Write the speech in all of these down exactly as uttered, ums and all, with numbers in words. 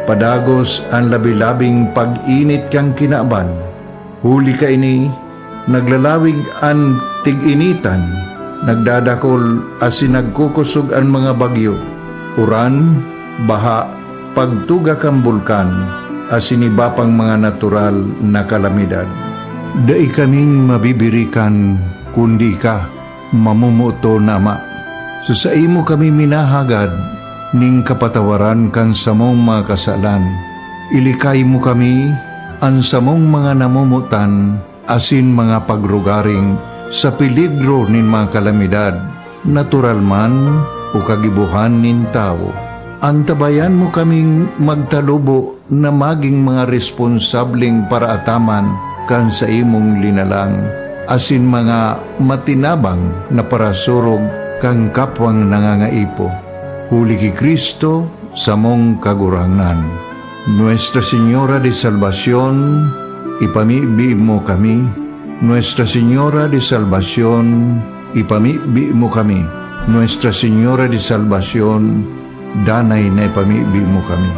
padagos an labi-labing pag-init kan kinaban. Huli kaini, naglalawig an tig-initan, nagdadakol asin nagkukosog an mga bagyo, uran, baha, pagtuga kan bulkan, asin iba pang mga natural na kalamidad. Dai kaming mabibirikan, kundi ika, mamomoton na Ama. Sa saimo kami minahagad ning kapatawaran kan samong mga kasalan. Ilikay mo kami, an samong mga namomotan, asin mga pagrugaring sa peligro nin mga kalamidad, natural man o kagibohan nin tawo. Antabayan mo kaming magtalubo na magin mga responsableng paraataman kan saimong linalang, asin mga matinabang na parasurog kan kapwang nangangaipo. Huli ki Cristo, samong Kagurangnan. Nuestra Señora de Salvacion, ipamibi mo kami. Nuestra Señora de Salvacion, ipamibi mo kami. Nuestra Señora de Salvacion, danay na ipamibi mo kami.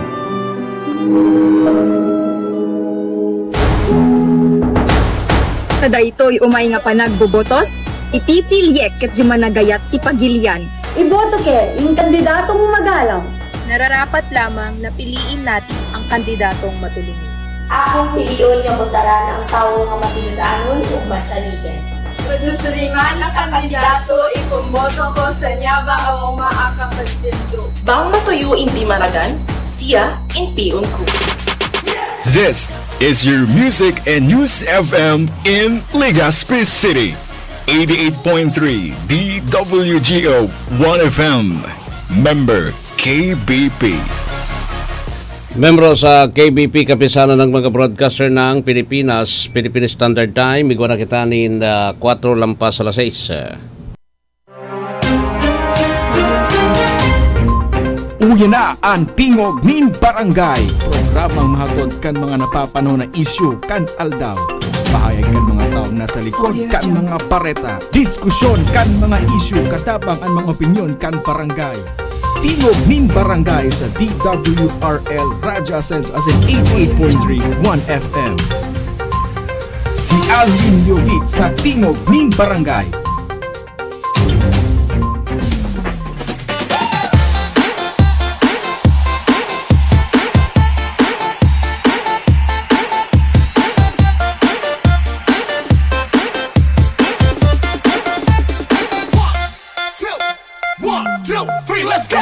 Sa daytoy umay nga panagbobotos, iti pilyek ket di managayat ti pagilian. Iboto ki ning kandidatong magalang. Nararapat lamang na piliin natin ang kandidatong matulungin. Akong pilion nga botaran ang tawo nga matinud-anon ug masaligan. Kun gusto ni man na kandidato, ipamboto ko sa nyaba o mga kakadyento. Bang matuyo in di maragan, siya in pion ko. This is your Music and News F M in Legazpi City. Eighty-eight point three D W G O One F M. Member K B P. Membro sa K B P, Kapisanan ng mga Broadcaster ng Pilipinas, Philippine Standard Time, igwa na kita nin, ah, kwatro lampas alas sais. Uya na an Tingog nin Barangay, programang mahatod kan mga napapanahon na isyu kan aldaw. Pahayag kan mga taong nasa likod kan mga bareta. Diskusyon kan mga isyu, katabang an mga opinyon kan barangay. Tingog nin Barangay sa D W R L Radyo Ascenso asin eighty-eight point three One F M. Si Alvin Yogit sa Tingog nin Barangay. One, two, three, let's go!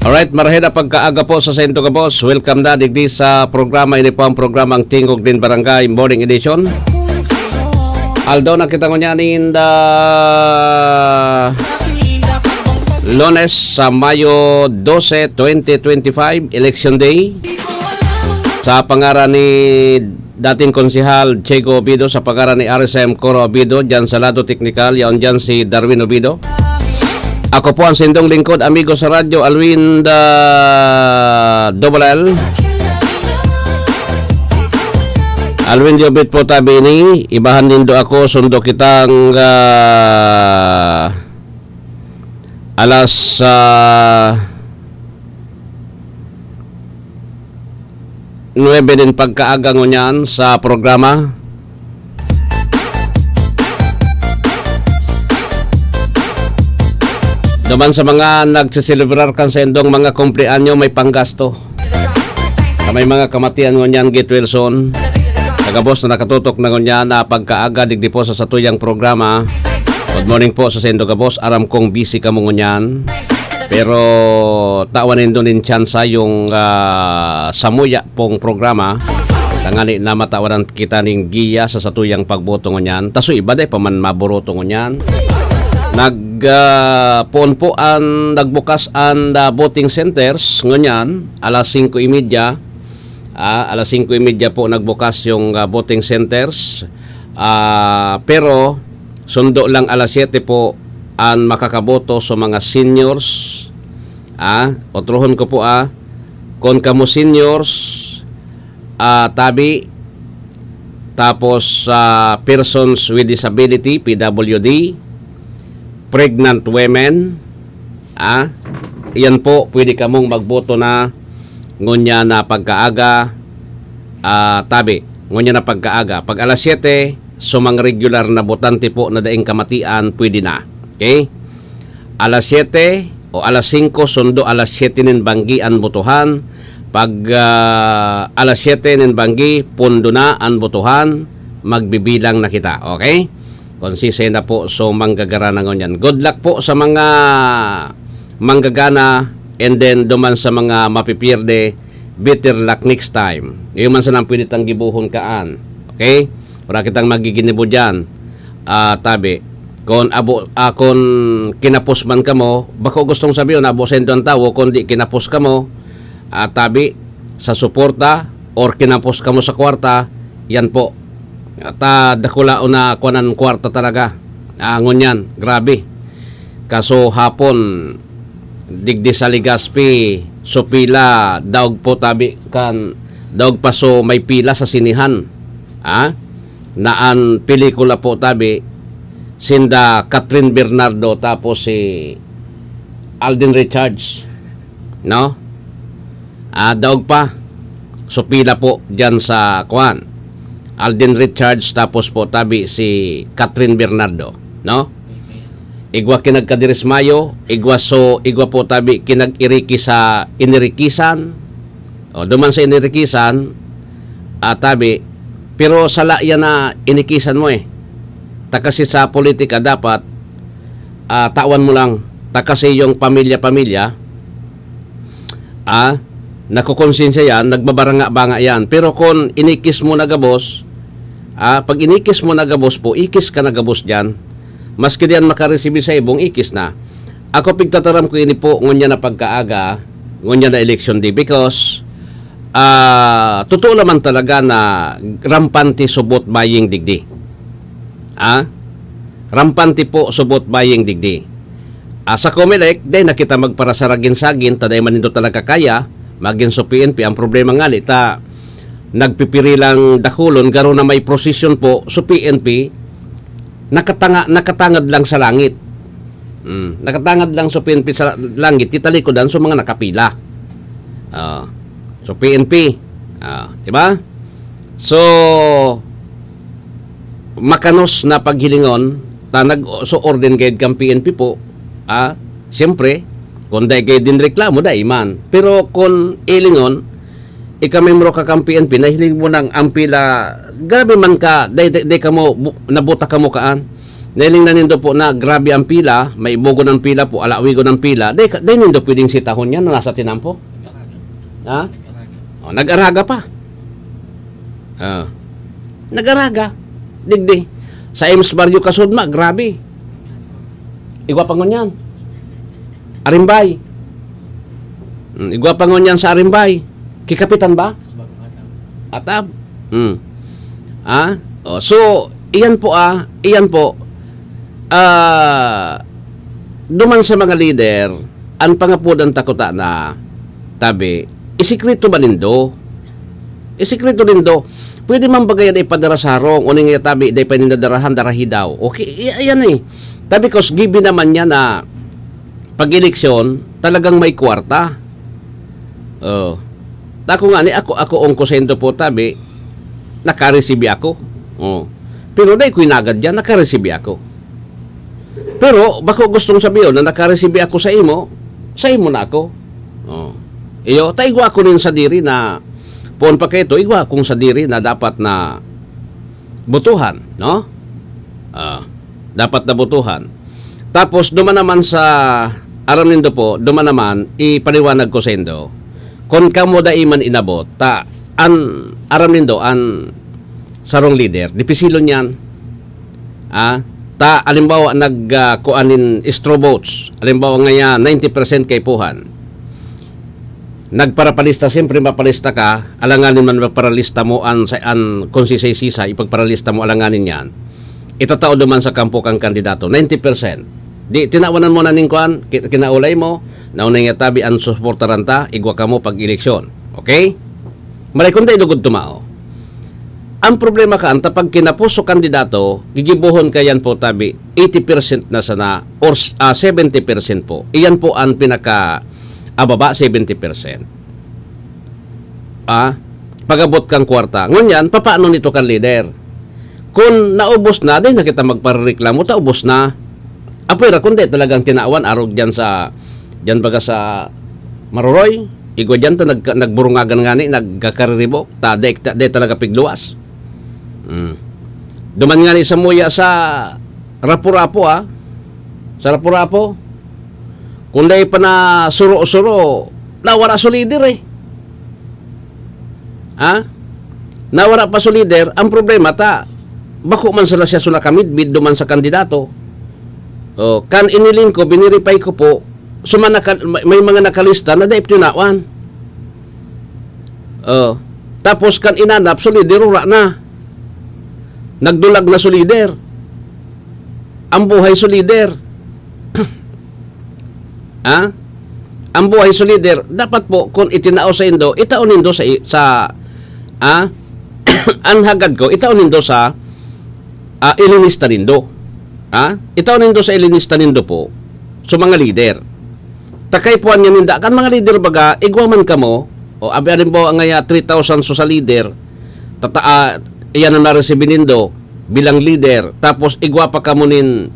Alright, marhay na pagkaaga po sa saindong gabos. Welcome na digdi sa programa. Ini po ang programang Tingog nin Barangay Morning Edition. Aldaw na kita ngunyan in the Lunes sa Mayo dose, twenty twenty-five, Election Day. Sa pangaran ni dating Konsehal Chego Obido, sa pangaran ni R S M Coro Obido, dyan sa lado teknikal, yaon dyan si Darwin Obido. Ako po ang sindong lingkod, amigo sa radyo, Alwin da Double L. Alwin Jobit po tabi ini, ibahan nindo ako, sundo kitang, ah, alas, ah, nuebe nin pagkaaga ngunyan sa programa. Duman sa mga nagseselebrar kan saindong mga kumpleanyo, may panggasto. Sa may mga kamatian ngunyan, Gate Wilson, sa gabos na nakatutok na ngunyan na pagkaaga digdi po sa satuyang programa. Good morning po sa saindo gabos. Aram kong busy kamo ngunyan. Pero tawan nindo nin tsansa yung, ah, samuya pong programa. Tangani na matawaran kita ning giya sa satuyang pagboto ngunyan. Taso iba, dai pa man maboto ngunyan. Nag, ah, poon po an, nagbukas an, ah, voting centers ngunyan, alas singko y media. Ah, alas singko y media po nagbukas yung, ah, voting centers. Ah, pero sundo lang alas siyete po an makakaboto sa mga seniors. Ah, otrohon ko po, ah, kun kamo seniors, ah, tabi, tapos, ah, persons with disability, P W D, pregnant women, ah, iyan po, pwede kamong magboto na ngunyan na pagkaaga, ah, tabi, ngunyan na pagkaaga. Pag alas siyete, so mga regular na botante po na daing kamatian, pwede na. Okay? Alas siyete o alas singko, sundo alas siyete nin banggi an botohan. Pag, ah, alas siyete nin banggi, pondo na an botohan, magbibilang na kita. Okay? Konsise na po, so manggagara na ngunyan. Good luck po sa mga manggagana, and then duman sa mga mapipierde, better luck next time. Iyo man sana ang pwede tang gibohon kaan. Okay? Wala kitang magiginibo dyan. Ah, tabi. Kun abo, ah, kun kinapos man kamo, bako gustong sabihin, abo saindo an tawo, kundi kinapos kamo, ah, tabi, sa suporta, or kinapos kamo sa kwarta, yan po. At, ah, dakula o na kuanan kwarta talaga. Ah, ngunyan, grabe. Kaso hapon, digdi sa Legazpi, so pila, daog po tabi kan, daog pa so may pila sa sinihan. Ah? Na an pelikula po tabi, sinda Catherine Bernardo tapos si Alden Richards. No? Ah, daog pa. So, pila po dyan sa, kwan, Alden Richards, tapos po tabi si Catherine Bernardo, no? Igwa kinagkadirismayo, igwa so, igwa po tabi kinag-iriki sa inirikisan. O, duman sa inirikisan, ah, tabi, pero sala yan na inikisan mo eh. Ta kasi sa politika dapat, ah, tawan mo lang. Ta kasi yung pamilya-pamilya, ah, nakukonsensya yan, nagbabaranga-banga yan. Pero kung inikis mo na gabos, ah, pag inikis mo na gabos po, ikis ka na gabos dyan. Maski diyan makaresibi sa ibong, ikis na. Ako pigtataram ko ini po, ngunyan na pagkaaga, ngunyan na election day, because, ah, totoo naman talaga na rampante so vote buying digdi. Ah? Rampante po so vote buying digdi. Ah, sa Comelec, dai na kita magparasaragin-sagin, ta dai man nindo talaga kaya, magin so P N P. Ang problema nga, ta nagpipiri lang dakulon, garo na may prosesyon po, so P N P, nakatanga-, nakatangad lang sa langit. Mm, nakatangad lang so P N P sa langit, titalikodan so mga nakapila. Ah, so P N P, ah, di ba? So, makanos na paghilingon, ta nag-, so orden gayud kan P N P po, ah, siyempre, kung dai gayud din reklamo, dai man. Pero kung ilingon, ika membro ka kan P N P, nahiling mo nang ang pila, grabe man ka, dai, dai, dai kamo, bu-, nabuta kamo kaan. Nahiling na nindo po na grabe ang pila, may ibogon ang pila po, alawigon ang pila, dai, ka- dai nindo pwedeng sitahon yan na nasa tinampo. Ha? O, nag-araga pa. Ah. Nag-araga. Digdi. Sa Ems Barrio Kasudma, grabe. Igwa pa ngunyan. Arimbay. Mm, igwa pa ngunyan sa Arimbay. Kikapitan ba? Atab. Mm. Ah? Oh, so, iyan po, ah, iyan po. Ah, duman sa mga leader, ang pangapodan ta kuta na, tabi, isikreto ba nindo? Isikreto nindo. Pwede man bagay na ipadara sa harong, o nga tabi, dai pa ninda darahan, darahi daw. Okay, i-, ayan eh. Tabi, cause given naman niya na pag-eleksyon, talagang may kwarta. Oh. Ako nga ni, ako, ako ang kusendo po, tabi, nakaresibi ako. Oh. Pero dai ko inagad yan, nakaresibi ako. Pero, bako gustong sabihin na nakaresibi ako sa imo, sa imo na ako. Oh. Iyo, ta igwa ko nin sadiri na, poon pa kaito, igwa akong sadiri na dapat na botohan, no? Ah, dapat na botohan. Tapos, duman naman sa, aram nindo po, duman naman, ipaliwanag ko saindo. Kun kamo dai man inabot, ta, an, aram nindo, an sarong leader, dipisilon yan. Ah, ta, alimbawa, nag, ah, kuan nin straw votes. Alimbawa, ngaya, ninety percent kaipuhan. Nagparapalista, siyempre mapalista ka, alanganin man magparalista mo an, sa, an, kung sisay-sisay, ipagparalista mo, alanganin yan. Itatao duman sa kampo kang kandidato, ninety percent. Di, tinawanan mo na ning kuan, ki-, kinaulay mo, na unay nga tabi an susuportaran ta, igwa kamo pag-eleksyon. Okay? Maray kung dai lugod tumao. Ang problema ka, ang tapag kinapos o kandidato, gigibohon ka yan po tabi, eighty percent na sana, or, ah, seventy percent po. Iyan po ang pinaka, ababa, seventy percent. Ah, pag-abot kang kwarta. Ngunyan, papaano nito kan leader? Kung naubos na, di na kita magpareklamo, ta ubos na. Apoy ra, kung di talagang tinawan, arog dyan sa, dyan baga sa Maroroy, igwa dyan ta nag-, nagburungagan ngani, nagkakariribok, ta di, ta di talaga pigluwas. Mm. Duman ngani sa muya sa Rapu-Rapu, ah. Sa Rapu-Rapu, kung dai pa na suro-suro, nawara so leader eh. Ha? Nawara pa so leader, ang problema ta, bako man sila siya so nakamidbid duman sa kandidato. Oh, kan iniling ko, biniripay ko po, so man naka-, may, may mga nakalista na dai tinawan. Oh, tapos kan inanap, so leader, wala na. Nagdulag na so leader. Ang buhay so leader. Ha? Ang buhay so leader, dapat po, kung itinao sa indo, itao nindo sa i-, sa, ah, ang hagad ko, itao nindo sa, ah, ilinista nindo. Ha? Itao nindo sa ilinista nindo po, sa mga leader. Takay po niya ninda, kan mga leader baga, igwa man kamo, o abi, halimbawa ngaya three thousand so sa leader, tata-, ah, iyan ang naresibi nindo bilang leader, tapos igwa pa kamo nin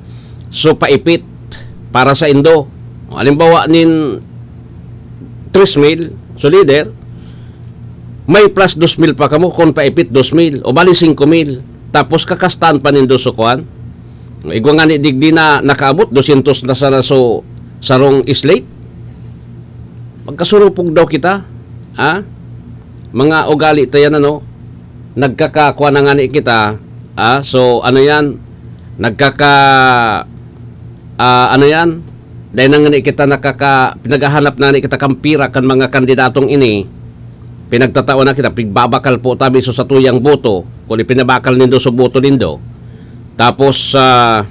so paipit para sa indo. O, halimbawa nin tres mil, so leader, may plus dos mil pa kamo, kung paipit dos mil, o bali singko mil. Tapos kakastan pa nindo so kuan. Igwa ngani digdi na nakaabot, dosyentos na sana so sarong slate. Magkasurupog daw kita, ha? Mga ugali ta yan, ano? Nagkakakuan na ngani kita, ha? So, ano yan? Nagkaka-, ah, ano yan? Dai na ngani kita nakaka-, pinaghahanap na ngani kita kan pira kan mga kandidatong ini. Pinagtatawan na kita, pigbabakal po tabi so satuyang boto, kun ipinabakal nindo so boto nindo. Tapos, ah,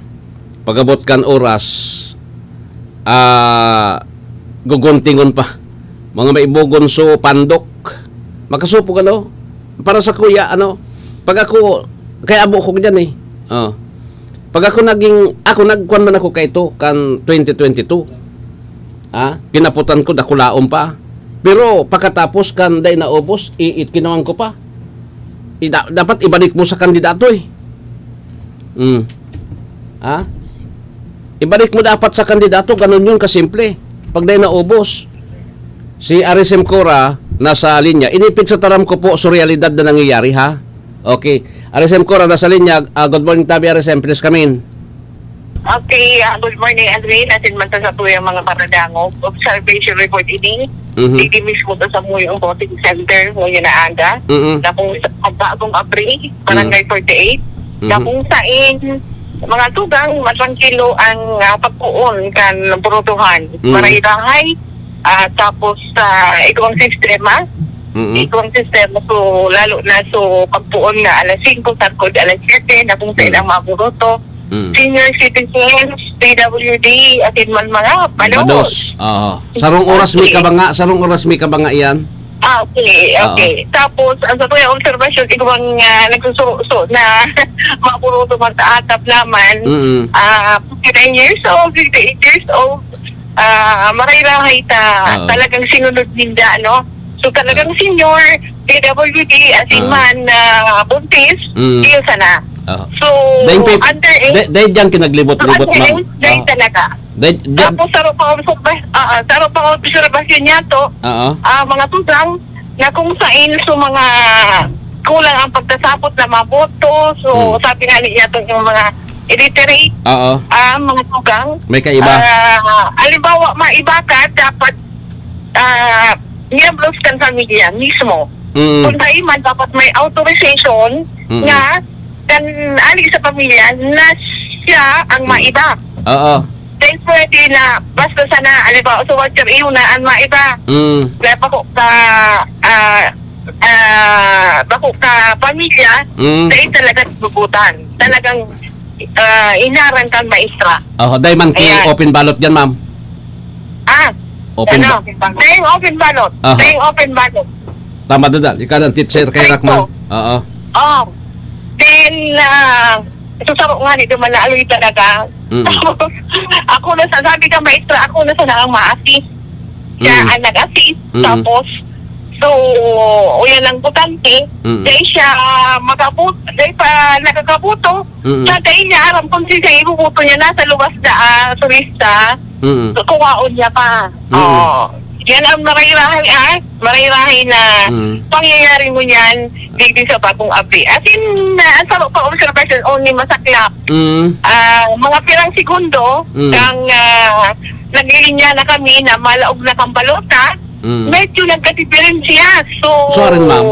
pag-abot kan oras, ah, guguntingon pa. Mga maibogon so pandok. Makasupog, ano? Para sa kuya, ano? Pag ako, kaya abo ko dyan eh. Oh. Pag ako naging, ako nagkuan man ako kaito kan twenty twenty-two. Ha? Kinaputan ko, dakulaon pa. Pero pagkatapos kan dai naubos, i-, i-, kinuhaan ko pa. I-, da-, dapat ibalik mo sa kandidato eh. Mm. Ha? Ibalik mo dapat sa kandidato, ganun yun kasimple. Pag dai naubos, si R S M Cora nasa linya. Inipid sa taram ko po, so realidad na nangyayari, ha? Okay. R S M Cora nasa linya. Ah, good morning, Tabi R S M. Please come in. Okay, ah, good morning, Andre. Natin man ta sa tuyang mga paradangog. Observation report ini. Mhm. Digdi mismo ta sa Muyong Voting Center, ngayon na aga. Mhm. Dakong sa Bagong Abri, Barangay Mhm. forty-eight. Mhm. Dakong sain, mga tugang, matrangkilo ang, ah, pagkuon kan botohan. Mhm. Maray-rahay, ah, tapos sa igwang sistema, Mm. Itong sistema, so, lalo na, so, pagpuon nga alas singko, sagkod alas siyete, na kung saan Mm. ang mga buroto. Mm. Senior citizens, P W D, asin man mga banos. Banos. Oo. Sarong oras may Okay. kabanga, sarong oras may kabanga iyan. Ah, okay, Oo. okay. Tapos, ang sa kuya obserbasyon, igwang, ah, nagsususo na mga buroto, magkaatap naman. Mm. Ah, fifty-nine years old, fifty-eight years old, ah, maray-rahay ta, Oo. talagang sinunod ninda, no? So, talagang Oo. senior, P W D, asin Oo. man, ah, buntis, Mm. iyo sana. Oo. So, Dahil pe-, under age, dahil, dahil diyan kinaglibot-libot, under ma'am. age, dahil Oo. talaga. Dahil, dahil Tapos, saro pa obserba-, ah, ah, saro pa obserbasyon niya to, Oo. ah, mga tugang, na kung sain, so, mga kulang ang pagkasabot na maboto. So, Hmm. sabi nga niya to yung mga illiterate, Oo. ah, mga tugang. May kaiba. Ah, halimbawa, maiba ka, dapat, ah, miyembros kan pamilya mismo. Mm. Kung sa iman, dapat may authorization Mm. na kan ali sa pamilya na siya ang Mm. maiba. Oo. Then pwede na, basta sana, halimbawa, so, watcher, iyo na ang maiba. Mm. Kaya bako ka, ah, ah, bako ka pamilya, Mm. dahil talaga sinubutan. Talagang, ah, inaran kang maestra. Oho, dahil man ki Ayan. open ballot dyan, ma'am. Ah, Open ano? ba- Saying open ballot. Aha. Saying open ballot. Tama, Dudal. Ikaw ang teacher kay Correct Rockman. po. Oo. Oh. Then, ah, susaro nga ni duman na aloy talaga. Mm. Ako na sa, sabi ka, maestra, ako na sana ang ma-assist. Siya Mm. ang nag-assist. Mm. Tapos, so, uyan ang butante. Mm. Dahil siya makabut-, dahil pa nakakabuto, Mm. sa dahil niya aram kung sino ang ibubuto niya, nasa luwas na, ah, turista. Mm. So, kuwaon niya pa. Mm. Oo. Yan ang marayrahay, ah. Marayrahay na Mm. pangyayari mo niyan, digdi sa bagong abri. As in, ah, ang saro pa observation, only masaklap. Mm. Ah, mga pirang segundo, Mm. kang, ah, naglilinya na kami na malaog na kang balota, Mm. medyo nagkadiferensya. So, So, arin, ma'am?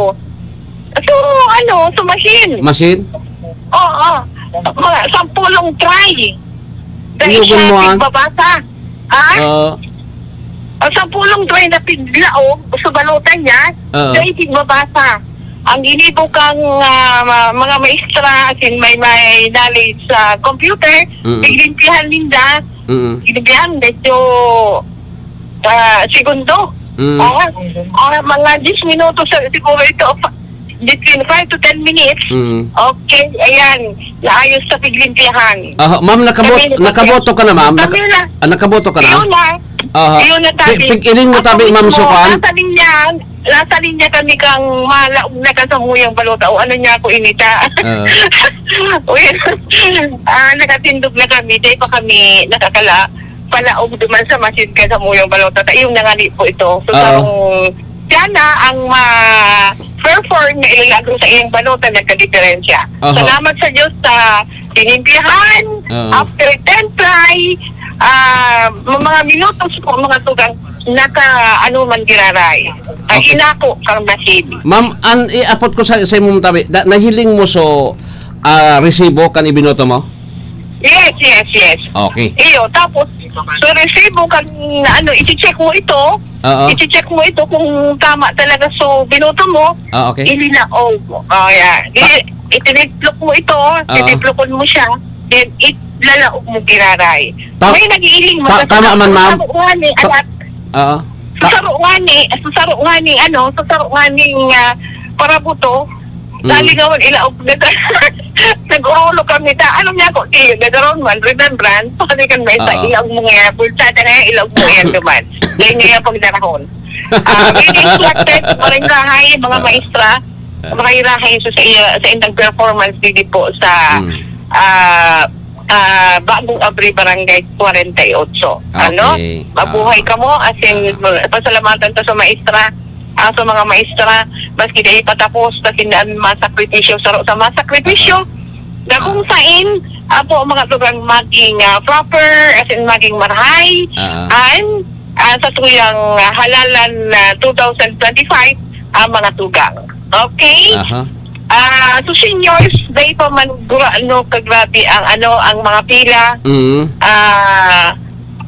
so, ano, so machine. Machine? Oo. Mga sampulong try. Dahil Inugon siya mo, ah? nagbabasa. Ha? Oo. Ang sampulong try na piglaog sa balota niya, Oo. dahil nagbabasa. Ang ginibo kang, ah, ma-, mga maestra, as in may, may knowledge sa computer, Mm. piglimpihan ninda, Mm. ginibihan, medyo, ah, segundo. Mm. Ah, ah, mga diyes minutos sa, siguro ito, pa-, between five to ten minutes. Mm. Okay, ayan, naayos sa piglimpihan. Aha, ma'am, nakabot-, Kami, nakaboto ka na, ma'am? Kami Naka-, na. ah, nakaboto ka na? Yun na. Aha. Yun na, Pi-, tabi. pig-iling mo, Ako tabi, ma'am, mismo, sa kuan? nasa linya, nasa linya kami kang malaog na kasamuyang balota o ano niya ako inita. Oo. Well, ah, nakatindog na kami, di pa kami nakakala. Palaog duman sa machine ka sa muyong balota. Ta-, yung nangani po ito. So, Oo. sarong siya na ang ma-perform na ilalagay sa iyang balota, nagkadiferensya. Aha. Salamat sa Diyos sa tinimpihan, Oo. after ten try, ah, mga minutos po, mga tugang, naka, ano man giraray. Ah, Okay. inako kang machine. Ma'am, an iapot ko sa, sa imong tabi, da-, nahiling mo so, ah, resibo kan ibinoto mo? Yes, yes, yes. Okay. Iyo, tapos, so resibo kan, ano, iti-check mo ito, Oo. iti-check mo ito kung tama talaga so binoto mo, Ah, okay. ilinaog. Oh, yeah. Di, itiniplok mo ito, Oo. titiplokon mo siya, then ilalaog mo giraray. Ta-, May nag-iiling mo ta-, sa tama man, ma'am. Sa buwan, eh, Ta-, alat. Oo. Sa Ta- saro nga ni, sa saro nga ni, ano, sa saro nga ni, ah, parabuto, Mm. Dali nga man, ilaog na ta. Nag-urulo kami ta. Ano niya ako, di, gagaron man, remembrance. Sabi kan may isa, Oo. ilaog mo nga, bulsada nga, ilaog mo yan naman. Dahil nga yan pagdarahon. Ah, may instructed, maring rahay, mga Oo. maestra, Oo. maring rahay sa, sa, iya, sa indang performance, didi po sa, Mm. ah, ah, Bagong Abri, Barangay forty-eight. Ano? Okay. Mabuhay Ah. ka mo, as in, Ah. pasalamatan ta sa maestra. Ah, sa mga maestra, maski dai pa tapos, kasi naan masakripisyo, saro sa masakripisyo, Aha. na kung Ah. sain, apo, mga lugar maging, ah, proper, as in maging marahay, Ah. and, ah, sa tuyang, ah, halalan na two thousand twenty-five, ang mga tugang. Okay? Aha. Ah, so seniors, dai pa man gura, no, kagrabe ang, ano, ang mga pila. Mm. Ah,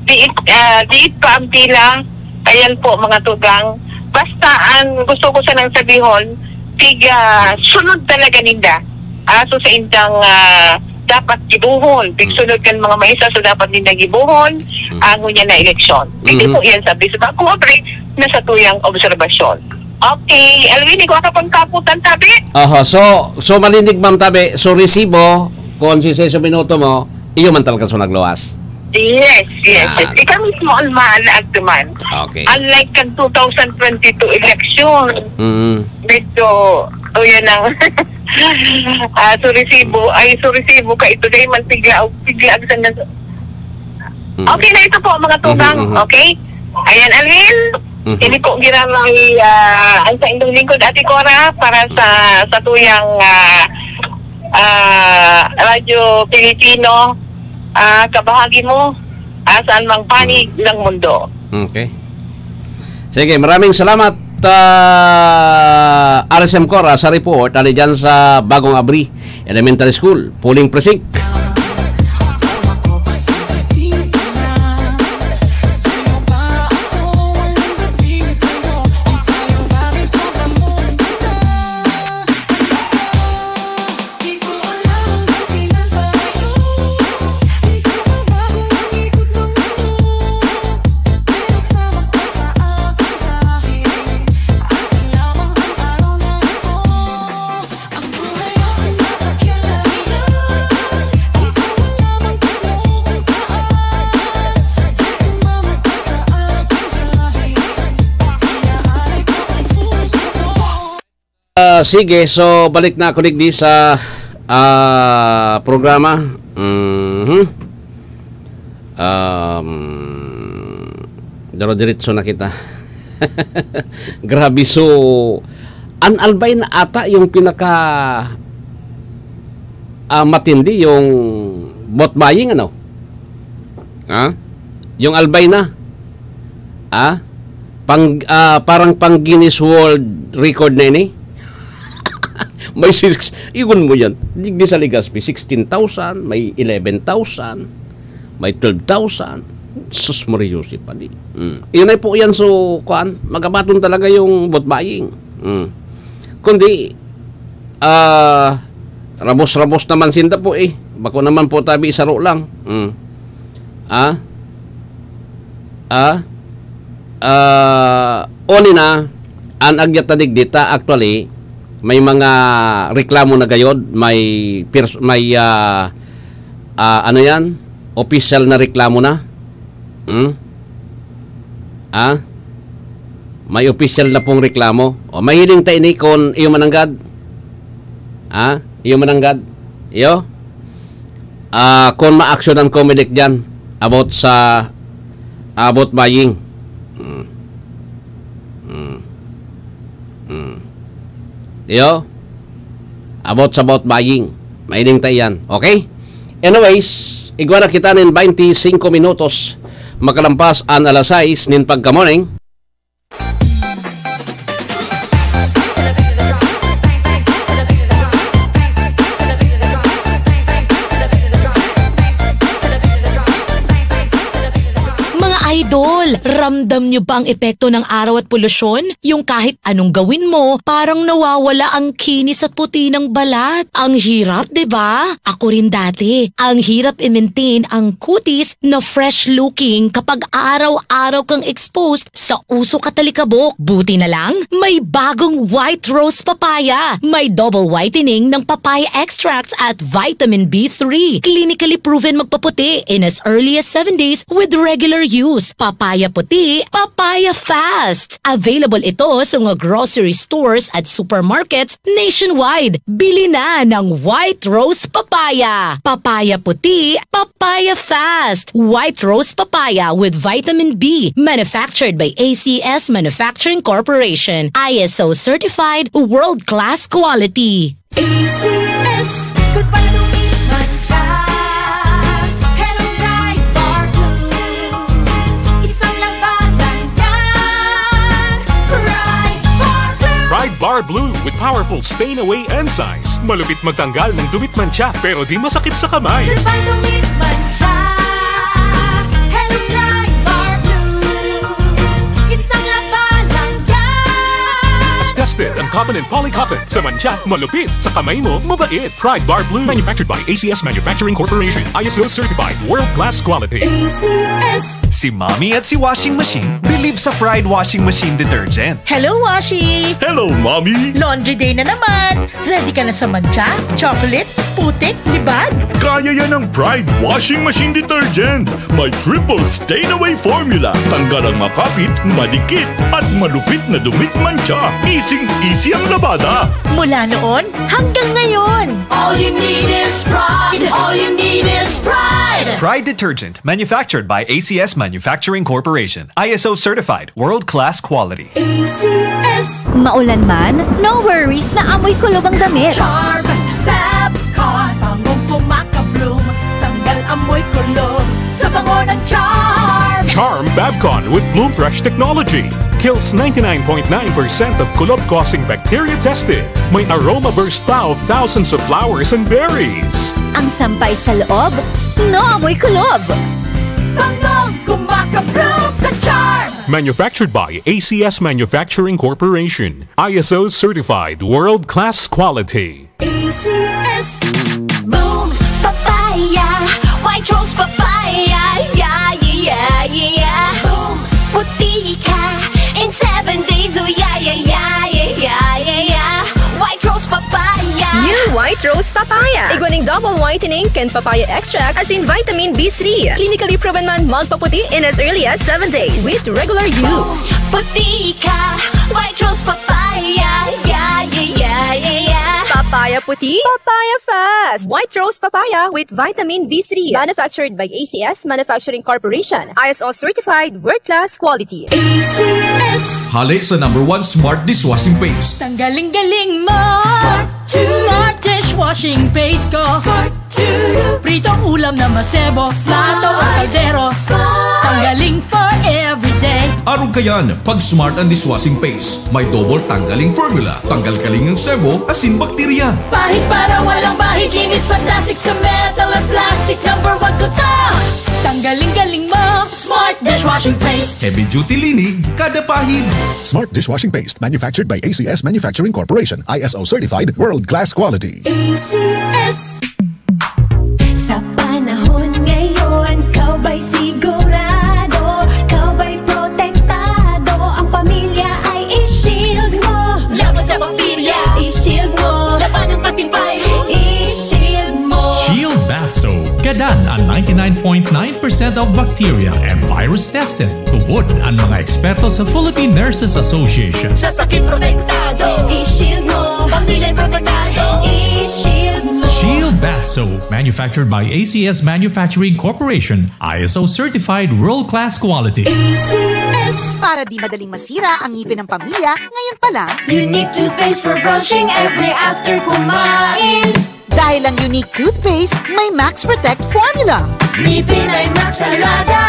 diit, ah, diit pa ang pila. Ayan po, mga tugang. Basta ang gusto ko sanang sabihon, tiga sunod talaga ninda. Aso sa indang, ah, dapat gibuhon. Tig sunod kan mga maisa sa dapat ninda gibuhon, Mm. ang ngunyan na eleksyon. Hindi Mhm. po yan sabi sa mga kumabri na sa tuyang obserbasyon. Okay, Alwin, ikaw ka pang kaputan, tabi? Aha, so, so malinig, Ma'am Tabi, so resibo, kung si Seso Minuto mo, iyo man talaga so nagluwas. Yes, yes, Yan. yes. Ikaw mismo, Alma, na agtuman. Okay. Unlike kan two thousand twenty-two election, Mm. medyo, o yan ang, ah, so resibo, ay, so resibo ka ito, dahil man tigla, tigla, agsan na, Mm. Okay na ito po, mga tugang. Mhm, mhm. Okay? Ayan, Alwin. Mhm. Ini po giramay, ah, ang sa indong lingkod, Ate Cora, para sa, sa tuyang, ah, ah, Radyo Pilipino, ah, kabahagi mo, ah, saan mang panig Mm. ng mundo. Okay. Sige, maraming salamat, ah, R S M Cora, sa report, ali dyan sa Bagong Abri Elementary School, Polling Precinct. Ah, sige, so balik na ako digdi sa, ah, programa. Mhm. Um, diro-diretso na kita. Grabe, so, an Albay na ata yung pinaka, ah, matindi yung vote buying, ano? Ha? Yung Albay na. Ha? Pang, ah, parang pang Guinness World Record na ini. May six, igon mo yan. Digdi sa Legazpi, sixteen thousand, may eleven thousand, may twelve thousand. Sus, Maria Joseph, padi. Mm. Yun ay po yan, so, kuan, magabaton talaga yung vote buying. Mm. Kundi, ah, rabos-rabos naman sinda po eh. Bako naman po tabi saro lang. Mm. Ah? Ah? Ah, oni na, an agyat na digdi ta, actually, may mga reklamo na gayod, may pers-, may, ah, ah, ano yan? Opisyal na reklamo na. Hmm? Ah? May opisyal na pong reklamo. O, mahiling ta ini kun iyo mananggad. Ah? Iyo mananggad. Iyo? Ah, kun maaksyonan ko, Comelec, dyan about sa, about buying. Hmm. Hmm. Hmm. Iyo? About sa about buying. Mahiling ta iyan. Okay? Anyways, igwa na kita nin twenty-five minutos makalampas an alas sais nin pagka-morning. Mga idol, ramdam nyo ba ang epekto ng araw at polusyon? Yung kahit anong gawin mo, parang nawawala ang kinis at puti ng balat. Ang hirap, di ba? Ako rin dati. Ang hirap i-maintain ang kutis na fresh-looking kapag araw-araw kang exposed sa usok at alikabok. Buti na lang, may bagong White Rose Papaya. May double whitening ng papaya extracts at vitamin B three. Clinically proven magpaputi in as early as seven days with regular use. Papaya puti, papaya fast. Available ito sa mga grocery stores at supermarkets nationwide. Bili na ng White Rose Papaya. Papaya puti, papaya fast. White Rose Papaya with vitamin B. Manufactured by A C S Manufacturing Corporation. I S O certified, world-class quality. A C S. Goodbye to meat mancha. Hello, Pride Bar Blue. Isang labanan yan. Pride Bar Blue. Pride Bar Blue with powerful stain away enzymes. Malupit magtanggal ng dumi't mancha, pero di masakit sa kamay. Goodbye to meat mancha. Hello, Pride Bar Blue. Isang labanan yan. Cotton and poly cotton. Sa mantsa, malupit. Sa kamay mo, mabait. Pride Bar Blue. Manufactured by A C S Manufacturing Corporation. I S O certified. World class quality. A C S. Si Mommy at si Washing Machine believe sa Pride Washing Machine Detergent. Hello, Washi! Hello, Mommy! Laundry day na naman! Ready ka na sa mantsa, chocolate, putik, libag? Kaya yan ng Pride Washing Machine Detergent. May triple stain away formula. Tanggal ang makapit, madikit, at malupit na dumit mantsa. Easy-easy ang labada. Mula noon hanggang ngayon. All you need is Pride. All you need is Pride. Pride Detergent, manufactured by A C S Manufacturing Corporation. I S O certified, world-class quality. A C S. Maulan man, no worries na amoy kulob ang damit. Charm Fabcon, bangong kumakabloom, tanggal amoy kulob sa bango ng Charm. Charm Fabcon with Bloom Fresh technology kills ninety-nine point nine percent of kulob-causing bacteria tested. May aroma burst pa of thousands of flowers and berries. Ang sampay sa loob, no amoy kulob. Bangong kumakabloom sa Charm. Manufactured by A C S Manufacturing Corporation. I S O certified world-class quality. A C S. Boom Papaya, White Rose Papaya, yeah, yeah, yeah, yeah. Boom, puti ka in seven days, oh yeah, yeah, yeah, yeah, yeah, yeah, yeah. White Rose Papaya. New White Rose Papaya. Igwa ning double whitening kan papaya extract, asin vitamin B three. Clinically proven man magpaputi in as early as seven days with regular use. Puti ka, White Rose Papaya, yeah, yeah, yeah, yeah, yeah. Papaya puti, papaya fast. White Rose Papaya with vitamin B three. Manufactured by A C S Manufacturing Corporation. I S O certified, world-class quality. A C S. Hale sa number one smart dishwashing paste. Tanggaling-galing mo. Smart dishwashing paste ko. Pritong ulam na masebo, plato o kaldero. Tanggaling for everyday. Arog kayan, pag smart ang dishwashing paste. May double tanggaling formula. Tanggal kaling ang sebo, asin bakterya. Pahid para walang bahid, linis fantastic sa metal at plastic. Number one ko to. Tanggaling-galing mo. Smart dishwashing paste. Heavy duty linig, kada pahid. Smart dishwashing paste, manufactured by A C S Manufacturing Corporation, I S O certified, world class quality. A C S. Sa panahon ngayon, ikaw ba'y sigurado? Ikaw ba'y protektado? Ang pamilya ay i-shield mo. Laban sa bakterya, i-shield mo. Laban ng pati virus, i-shield mo. Shield Bath Soap. Gadan ang ninety-nine point nine percent of bacteria and virus tested. Tubod ang mga eksperto sa Philippine Nurses Association. Sa sakit protektado, i-shield mo. Pamilya protektado, i-shield mo. Shield Bath Soap, manufactured by A C S Manufacturing Corporation, I S O certified world-class quality. A C S. Para di madaling masira ang ngipin ng pamilya, ngayon pa lang. Unique toothpaste for brushing every after kumain. Dahil ang Unique Toothpaste may Max Protect Formula. Ngipin ay Max Alaga,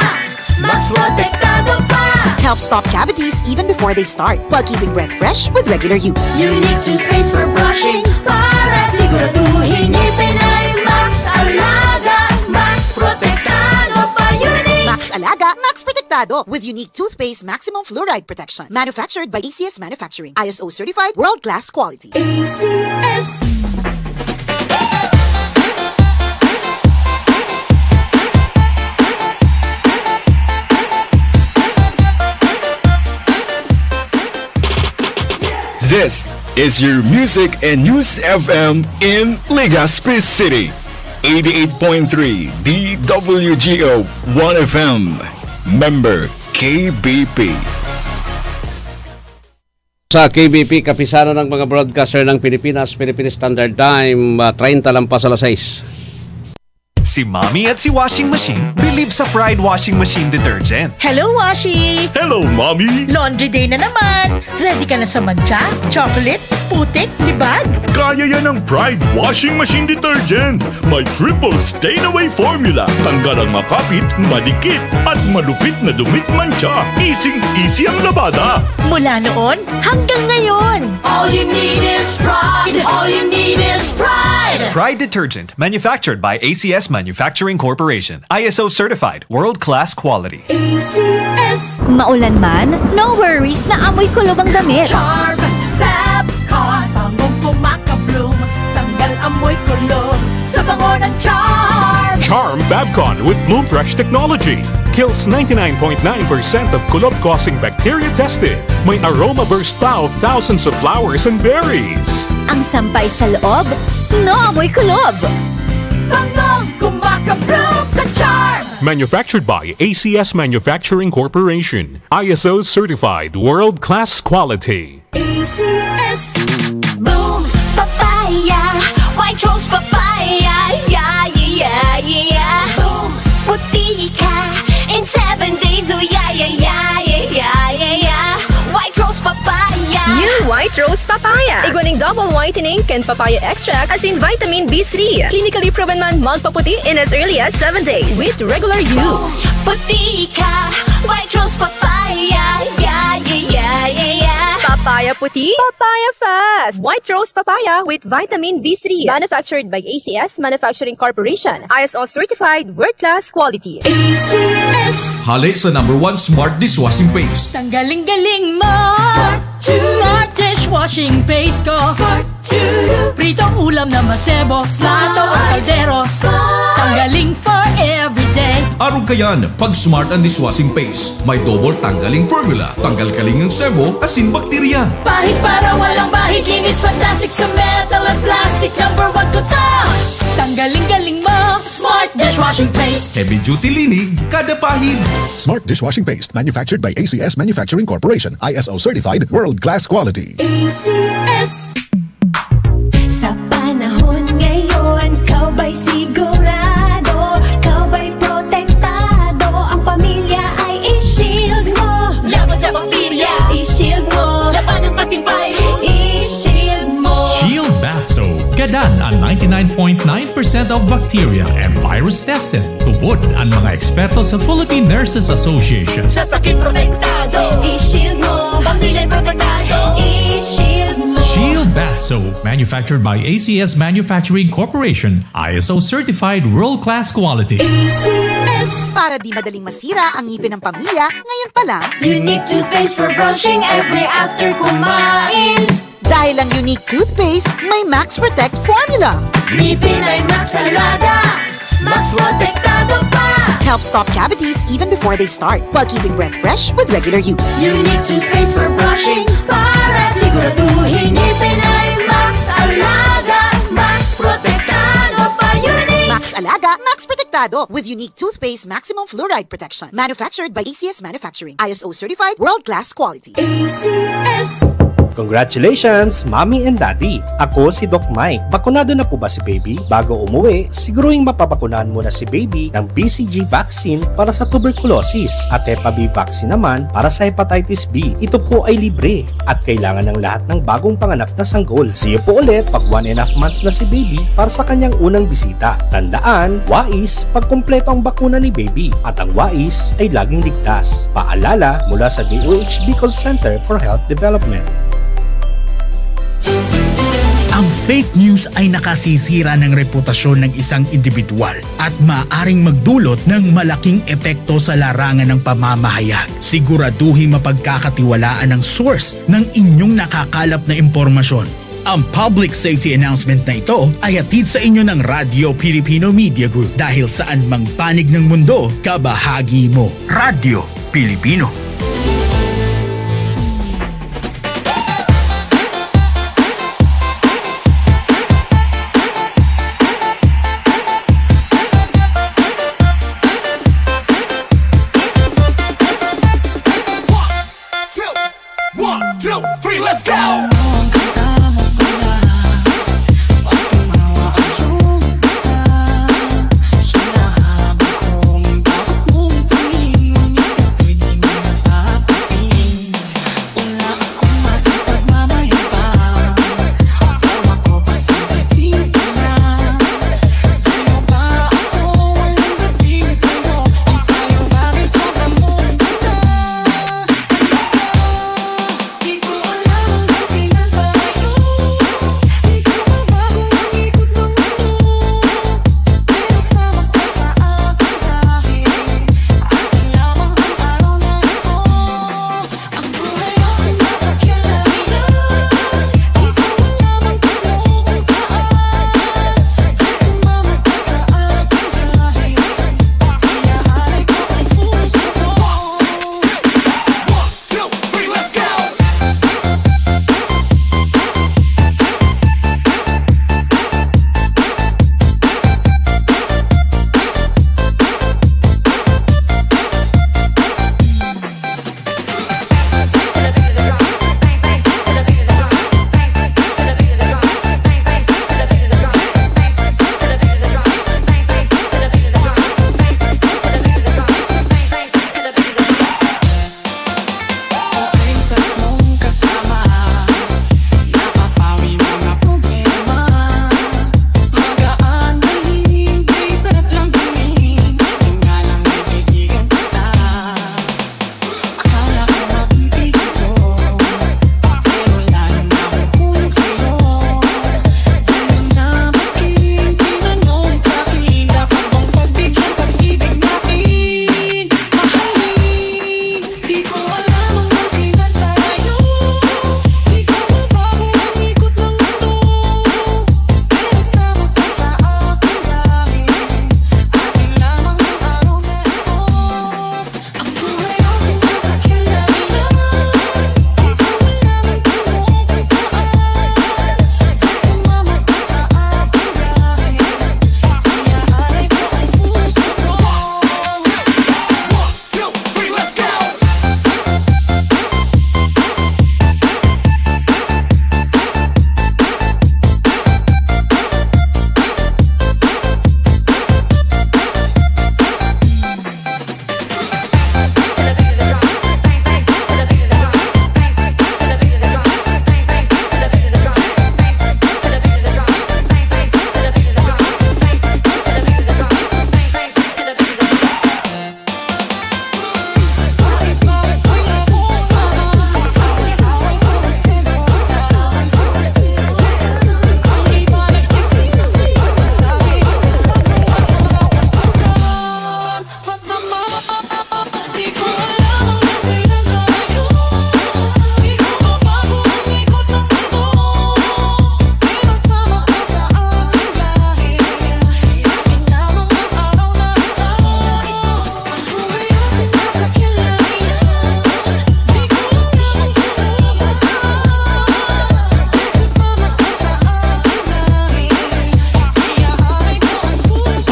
Max Protektado pa. Help stop cavities even before they start, while keeping breath fresh with regular use. Unique toothpaste for brushing para siguraduhin ngipin ay Max Alaga, Max Protektado pa. Unique. Max Alaga, Max Protektado with Unique Toothpaste Maximum Fluoride Protection. Manufactured by A C S Manufacturing. I S O certified, world-class quality. A C S. This is your music and news F M in Legazpi City. Eighty-eight point three D W G O One F M. Member K B P. Sa K B P, kapisanan ng mga broadcaster ng Pilipinas, Philippine Standard Time, ah, treinta lampas alas sais. Si Mommy at si Washing Machine believe sa Pride Washing Machine Detergent. Hello, Washi! Hello, Mommy! Laundry day na naman! Ready ka na sa mantsa, chocolate, putik, libag? Kaya yan ng Pride Washing Machine Detergent. May triple stain away formula. Tanggal ang makapit, madikit, at malupit na dumit mantsa. Easing-easy ang labada. Mula noon hanggang ngayon. All you need is Pride. All you need is Pride. Pride Detergent, manufactured by A C S Manufacturing Corporation. I S O certified, world-class quality. A C S. Maulan man, no worries na amoy kulob ang damit. Charm Fab Amoy kulog sa bango ng Charm. Charm Fabcon with Bloom Fresh technology kills ninety-nine point nine percent of kulog-causing bacteria tested. May aroma burst pa of thousands of flowers and berries. Ang sampay sa loob, naamoy kulog. Bangong kumakabloom sa Charm. Manufactured by A C S Manufacturing Corporation. I S O certified world-class quality. A C S. Boom! Papaya! White Rose Papaya! Yeah, yeah, yeah, yeah, yeah! Boom! Puti ka in seven days! Oh, yeah, yeah, yeah, yeah, yeah, yeah, yeah! White Rose Papaya! New White Rose Papaya. Igwa nin double whitening kan papaya extract, asin vitamin B three. Clinically proven man magpaputi in as early as seven days with regular use. Boom! Puti ka! White Rose Papaya! Yeah, yeah, yeah, yeah, yeah! Papaya puti, papaya fast! White Rose Papaya with vitamin B three. Manufactured by A C S Manufacturing Corporation. I S O certified, world-class quality. A C S. Hale sa number one smart dishwashing paste. Tanggaling-galing mo! Smart to. Smart dishwashing paste ko. Smart to. Pritong ulam na masebo, plato o kaldero. Smart. Tanggaling for everyday. Arog kayan, pag Smart ang dishwashing paste, may double tanggaling formula. Tanggal kaling ang sebo, asin bakterya. Pahid para walang bahid, linis fantastic sa metal at plastic. Number one ko to. Tanggaling-galing mo, Smart dishwashing paste. Heavy duty linig, kada pahid. Smart dishwashing paste, manufactured by A C S Manufacturing Corporation, I S O certified, world class quality. A C S. Sa panahon ngayon, ikaw ba'y sigurado? Ikaw ba'y protektado? Ang pamilya ay i-shield mo. Laban sa bakterya, i-shield mo. Laban ng pating virus, i-shield mo. Shield Bath Soap. Gadan an ninety-nine point nine percent of bacteria and virus tested. Tubod an mga eksperto sa Philippine Nurses Association. Sa sakit protektado, i-shield mo. Pamilya protektado, i-shield mo. Shield Bath Soap, manufactured by A C S Manufacturing Corporation, I S O certified world-class quality. A C S. Para di madaling masira ang ngipin ng pamilya, ngayon pa lang. Unique toothpaste for brushing every after kumain. Dahil ang Unique Toothpaste may Max Protect Formula. Ngipin ay Max Alaga, Max Protektado pa. Help stop cavities even before they start, while keeping breath fresh with regular use. Unique Toothpaste for brushing, para siguraduhin ngipin ay Max Alaga, Max Protektado pa. Unique. Max Alaga, Max Protektado, with Unique Toothpaste Maximum Fluoride Protection. Manufactured by A C S Manufacturing. I S O certified, world-class quality. A C S. Congratulations, Mommy and Daddy! Ako si Doc Mike. Bakunado na po ba si baby? Bago umuwi, siguruhing mapabakunahan muna si baby ng B C G vaccine para sa tuberculosis at Hepa B vaccine naman para sa hepatitis B. Ito po ay libre at kailangan ng lahat ng bagong panganak na sanggol. See you po ulit pag one and a half months na si baby para sa kanyang unang bisita. Tandaan, wais, pag kumpleto ang bakuna ni baby, at ang wais ay laging ligtas. Paalala mula sa D O H Bicol Center for Health Development. Ang fake news ay nakasisira ng reputasyon ng isang indibidwal at maaaring magdulot ng malaking epekto sa larangan ng pamamahayag. Siguraduhin mapagkakatiwalaan ang source ng inyong nakakalap na impormasyon. Ang public safety announcement na ito ay hatid sa inyo ng Radyo Pilipino Media Group, dahil saan mang panig ng mundo, kabahagi mo. Radyo Pilipino. One, two, three, let's go!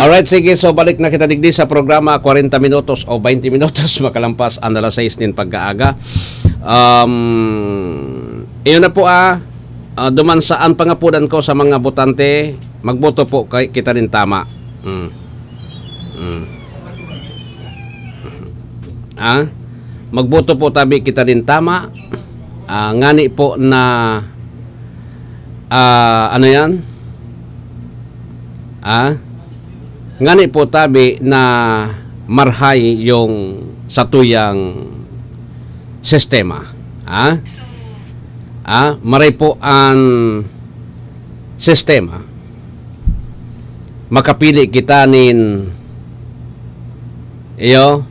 Alright, sige. So, balik na kita digdi sa programa, kwarenta minutos o baynte minutos makalampas an alas sais nin pagkaaga. Um, iyon na po, ah. Ah, duman sa an pangapodan ko sa mga botante, magboto po kay kita nin tama. Mm. Mm. Ah? Magboto po tabi kita nin tama. Ah, ngani po na, ah, ano yan? Ah? Ngani po tabi na marhay yung satuyang sistema. Ah? Ah? Maray po an sistema. Makapili kita nin, iyo,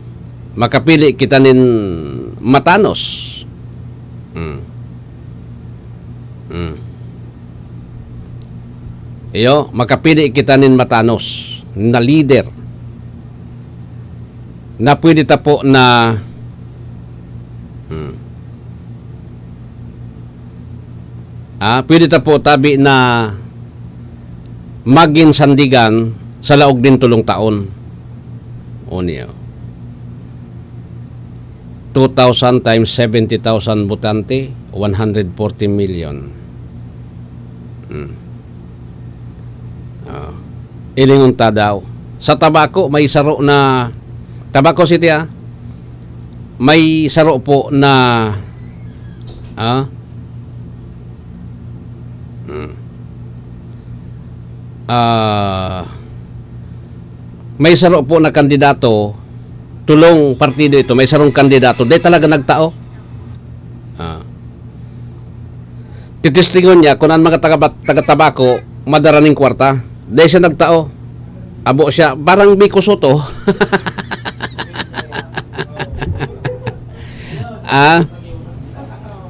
makapili kita nin matanos. Mm. Mm. Iyo, makapili kita nin matanos na lider na pwede ta po na, mm, ah, pwede ta po tabi na magin sandigan sa laog nin tolong taon. O niyo. Two thousand times seventy thousand botante, one hundred forty million. Hmm. Ah. Ilingon ta daw. Sa Tabaco, may saro na, Tabaco City, ah. May saro po na, ah, hmm. Ah, may saro po na kandidato, tolong partido ito, may sarong kandidato, dai talaga nagtao. Ah. Titistingon niya kung ang mga taga, taga Tabaco madara ning kwarta. Dai siya nagtao. Abo siya, parang Vico Sotto. Ah,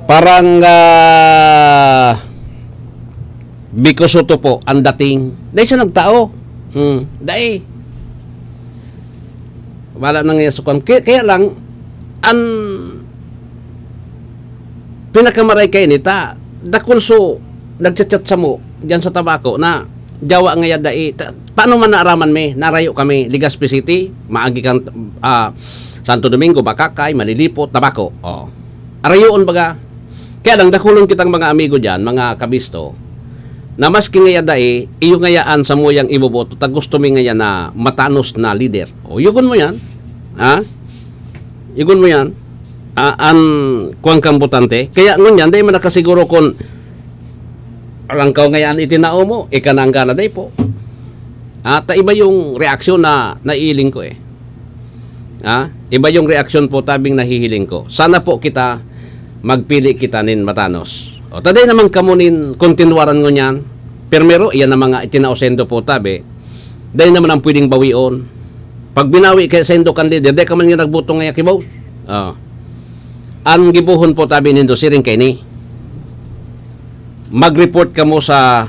parang, ah, Vico Sotto po ang dating. Dai siya nagtao. Hmm, dai. Wala na nga sa kwan. Kaya, kaya lang, ang pinakamaray kaini ta, dakul so nagchat-chat samo diyan sa Tabaco na Jawa ngaya dai. Ta-, paano man naaraman mi? Narayo kami, Legazpi City, maagi kan, ah, Santo Domingo, Bacacay, Malilipot, Tabaco. Oh. Arayoon baga. Kaya lang, dakulon kitang mga amigo diyan, mga kabisto, na maski ngaya dai, iyo ngayaan samuyang iboboto, ta gusto mi ngaya na matanos na lider. O, yugon mo yan. Ha? Yugon mo yan. Ah, an kuwan kang botante. Kaya ngunyan, dai man nakasiguro kun alangkaw ngayaan itinao mo, ika na ang gana, dai po. Ah, ta iba yung reaksyon na naiiling ko eh. Ah, iba yung reaksyon po tabing nahihiling ko. Sana po kita, magpili kita nin matanos. O, ta dai naman kamo nin kontinwaran ngunyan. Primero, iyan ang mga itinao sendo po tabi. Dai naman ang pwedeng bawion. Pag binawi kay sendo kan lider, dai ka man nga nagboto ngaya kibaw. Ah. Ang gibohon po tabi nindo, siring kaini. Mag-report kamo sa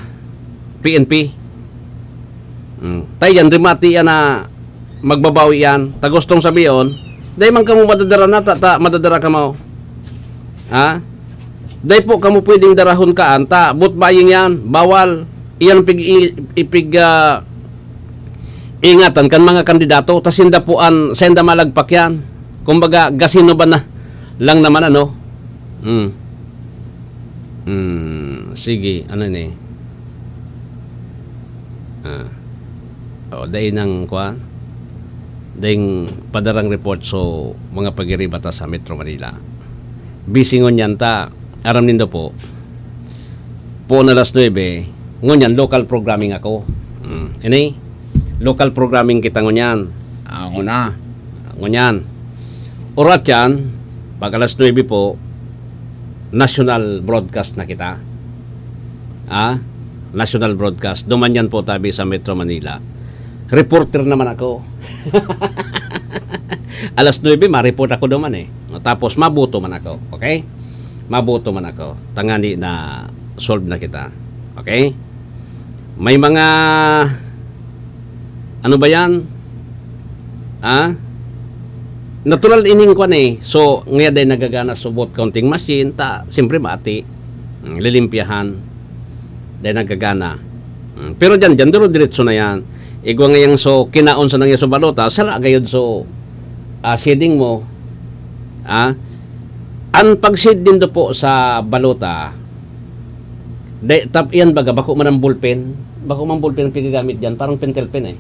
P N P. Hmm. Tay, yan, remate yan na magbabawi yan. Ta gustong sabiyon, dai man kamo madadara na, ta, ta madadara kamo. Ha? Dai po kamo pwedeng darahon kaan, ta, boot buying yan, bawal. Iyan pig-, i-, ipig-, ah, ingatan kan mga kandidato, ta sinda po an, sinda malagpak yan. Kumbaga, gasino ba na lang naman, ano? Hmm. Hmm, sige, ano ni? Ah. O, dai nang, kuwan? Daing padarang report so mga pagiriba ta sa Metro Manila. Busy ngunyan ta, aram nindo po, poon alas nuebe, ngunyan local programming ako. Hmm, ini, local programming kita ngunyan. Ah, una, ngunyan. Orat yan, pag alas nuebe po, national broadcast na kita. Ah, national broadcast. Duman yan po tabi sa Metro Manila. Reporter naman ako. Alas nuebe, ma-report ako duman eh. Tapos, maboto man ako. Okay? Maboto man ako. Tangani na solve na kita. Okay? May mga, ano ba yan? Ah? Natural ining kwan eh. So, ngayon dahil nagagana sa vote counting machine, ta, siyempre mati. Mm, lilimpyahan. Dahil nagagana. Mm, pero dyan, dyan, duro-diretso na yan. Igwa ngayang so kinaon sa nangya so balota, sala gayod so, ah, seeding mo. Ah, an pag-seed nindo po sa balota, de, tap, iyan baga, bako man ang ballpen. Bako man ballpen ang pigagamit diyan, parang pentel pen eh.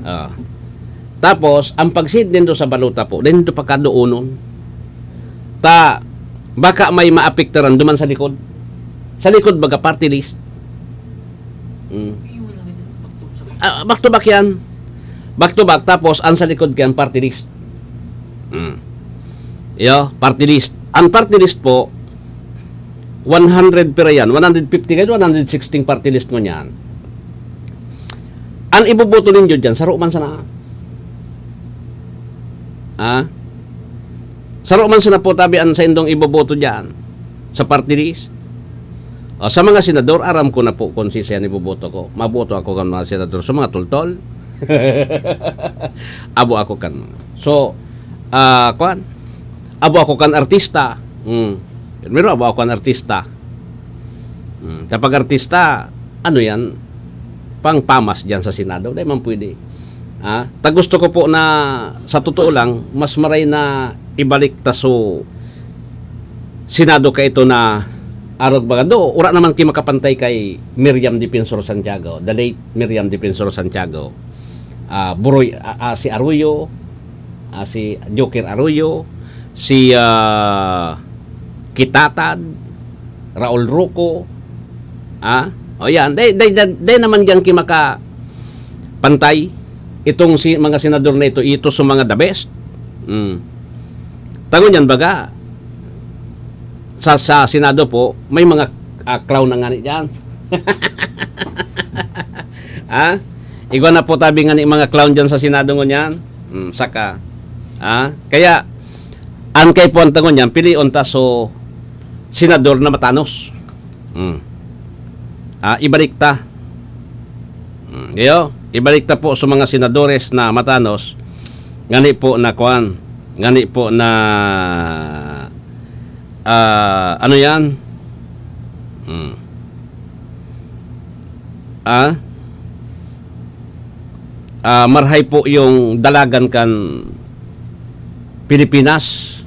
Oo. Ah. Tapos, ang pag-seed nindo sa balota po, dai nindo pakaduonon. Ta, baka may maapektaran duman sa likod. Sa likod baga, party list. Mm. Ah, back to back yan. Back to back, tapos ang sa likod kaya party list. Mm. Yo, party list. Ang party list po, one hundred pira yan, one hundred fifty kayo, one hundred sixty party list mo niyan. Ang iboboto ninyo dyan, saro man sana. Ah? Saro man sana po tabi ang saindong iboboto dyan sa party list. O, sa mga senador, aram ko na po kung si siya iboboto ko. Maboto ako kan mga senador. Sa mga tultol, abo ako kan mga. So, ah, kwan? Abo ako kan artista. Hmm. Primero, abo ako kan artista. Hmm. Kapag artista, ano yan? Pangpamas dyan sa Senado. Di man pwede. Ah, ta gusto ko po na, sa totoo lang, mas maray na ibalik ta so Senado ka ito na arog baga. Do, ura naman ki makapantay kay Miriam Defensor Santiago, the late Miriam Defensor Santiago. Ah, Buroy, ah, ah, si Arroyo, ah, si Joker Arroyo, si, ah, Kitatad, Raul Roco, ah, o yan, day, day, day, day naman diyan ki maka pantay itong si, mga senador na ito, ito sa mga the best. Mm. Tangon yan, baga, sa, sa Senado po, may mga, ah, clown na ngani diyan. Ah? Igwa na po tabi ngani mga clown diyan sa Senado ngunyan. Mm, saka, ah? Kaya, an kaipuhan ta ngunyan, pilion ta so senador na matanos. Mm. Ah, ibalik ta. Mm, kayo, ibalik ta po sa mga senadores na matanos, ngani po na kuan, ngani po na, ah, ano yan? Mm. Ah? Ah, marhay po yung dalagan kan Pilipinas.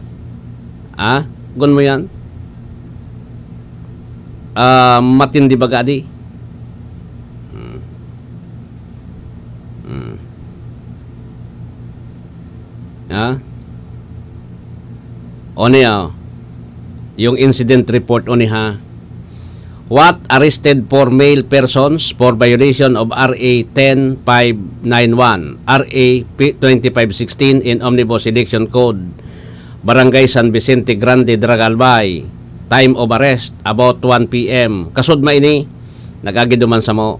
Ah? Gun mo yan? Ah, matindi baga di. Hmm. Hmm. Ha? O niya, yung incident report o ni ha. What arrested four male persons for violation of R A ten five nine one, R A twenty-five sixteen in Omnibus Election Code, Barangay San Vicente Grande, Daraga, Albay. Time of arrest, about one P M. Kasudma ini, nag-agi duman samo.